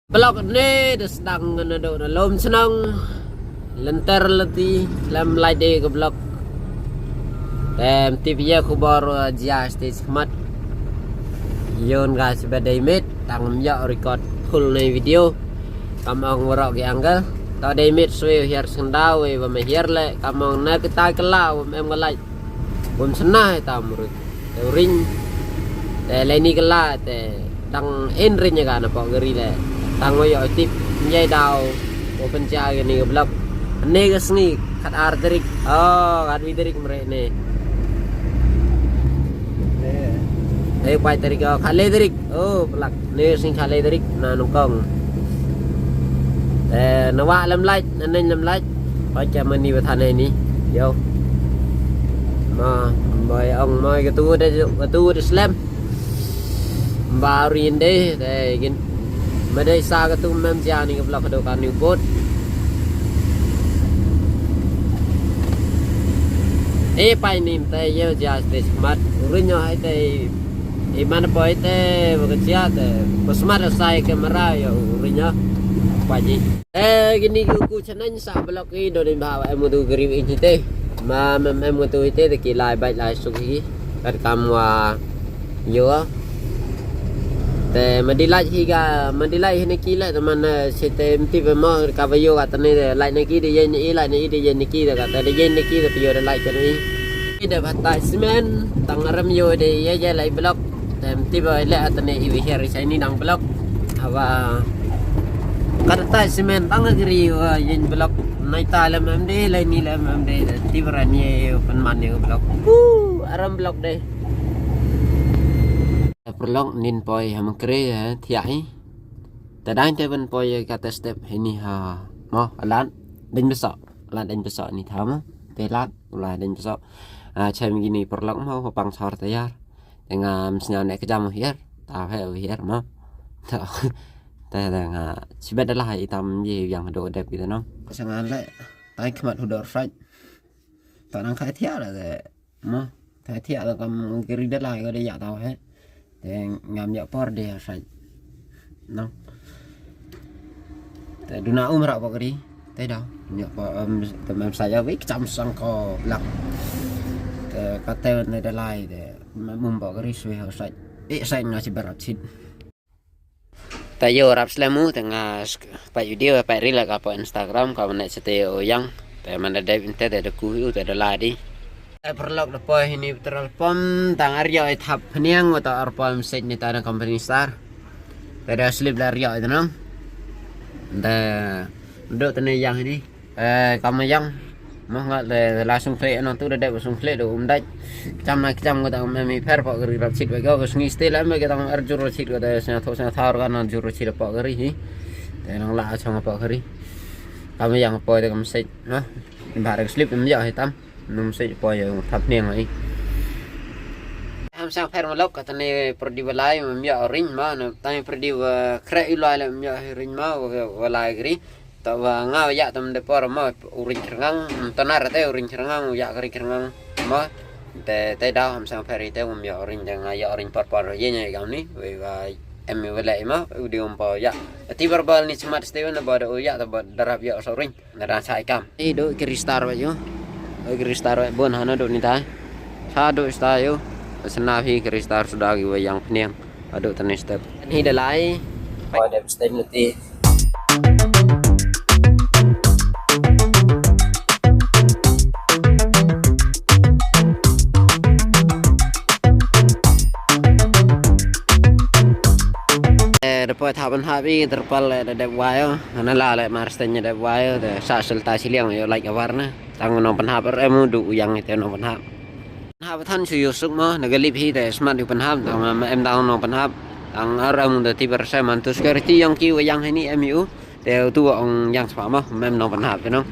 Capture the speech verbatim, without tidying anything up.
Blok ne da sdang na do na lum chnong. Lenter lenti lem lai de ka blok. Tem tip ye khubor jia stage khmat. Yon ga sibet dei mit tang mya record full nei video. Kam ong warok ge angel. To dei mit sui hiar sendau we ba me hiar le kam ong na kita kela wam em ngalai. Wam senai tam rut. Te ring. Te leni kela te tang en ring ga na pok geri le. Tang wo yo tip nyai dau. Wo pencha ge ni ke blok. Ne ke sngi kat ar terik. Oh, kat wi terik mere ne. Eh, pai terik oh, kat le terik. Oh, pelak. Ne sing kale drik na nongkong. Eh, na wa lem lait, na neng lem lait. Pai ke mani wa thane ni. Yo. Ma, bai ong ma ke tu de, ke tu de slem. Ba rin de, de gin. Ma de sa ke tu mem ja ni ke blok do kan ni bot. Eh, pai ni te yo ja stage mat. Rin yo hai te. Iman poi te, ba ka chia te, ba smart sai kamera ya urinya. Paji. Eh, gini ku ku chaneng sa blok i do ni ba em tu gri i te. Ma mem em tu i te te ki lai bai lai suk hi. Kat kam wa yo. Te ma di lai hi ga, ma di lai hi ne ki lai te man, eh, si te mti ba mo ka ba yo ka te ne lai ne ki de ye ne i lai ne i de ye ne ki de ka te de ye ne ki de yo de lai ke ne i. Ida batai semen tang aram yo de ye ye lai blok. Tem tiba le atane iwi her sai ni dang blok. Awa kata tai semen tang agri wa yin blok. Nai ta lem em de lai ni lem em de tiba ran ye pen man ye blok. Pu aram blok de. Perlok nin poi ham kre ya thiah i. Tadang te ben poi kata step hini ha. Mo alat ding besok. Alat ding besok ni thama. Te lat ulah ding besok. Ah, chem gini perlok mo pang sor tayar. Te nga msnya ne kejam hiar. Ta he hiar mo. Ta. Te te nga sibet dah lah itam ye yang do dep gitu no. Sangan le. Tai khmat hudor sait. Ta nang khai thiah la te. Mo. Tai thiah la kam geri dah lah ko de ya ta he. Te ngam ya por de sait. No. Te duna um ra pok ri. Te da. Nyok pa um te mem saya wi kcham sang ko blak. Te kate ne da lai te mem um pok ri sui ho sai. E sai nga si berap sit. Te yo rap slemu te nga pa video pa ri la ka pa Instagram ka ne sete o yang. Te man da dep inte te da ku yu te da lai di. Eh, perlok da poi hini petrol pump tang ar yo i thap peniang wa ta ar poi message ni ta na company star. Te da slip la ar yo i tanang. Da do tene yang hini. Eh, kama yang. Mo ngat le la sung khle no tu da dep sung khle do um dai. Cham na cham ko ta um mi pher pok gari rap sit ba ko sngi stil am ke tang ar jur sit ko da sna tho sna thar kan ar jur sit pok gari hi. Te nang la chang pok gari. Kama yang poi da kam message no. Ba da slip um ya hitam. Num se po ya thap niang ai. Ham sang pher malok ka tane perdi balai mem ya orange ma na tane perdi ba kre i lai le mem ya orange ma wa lai gri. Ta ba nga ya tam de por ma orange kerngang, tanar te orange kerngang ya gri kerngang ma. Te te da ham sang pher te mem ya orange nga ya orange por por ye nya gam ni. We ba em we le ma u di um po ya. Ti verbal ni smat ste na ba da ya ta ba darap ya orange. Na dang sa ikam. I do kristar wa yo. Do kristar wa bon hana do ni tai. Sa do sta yo. Sna hi kristar suda gi wa yang pniang. Ado tani step. Ni da lai. Wa da step nuti. Eh, da poi thap ban hap i terpal, eh, da dep wa yo. Ana la le mar sten da dep wa yo. Da sa sel ta siliang yo like awarna. Tang nong pynhap er em u du u yang ite nong pynhap. Pynhap than shu yu suk mo na galip hi te smat yu pynhap tang em dang nong pynhap. Tang er em da ti ber sa man tu security yang ki wa yang hi ni em yu. Te tu ong yang spa mo mem nong pynhap te nong.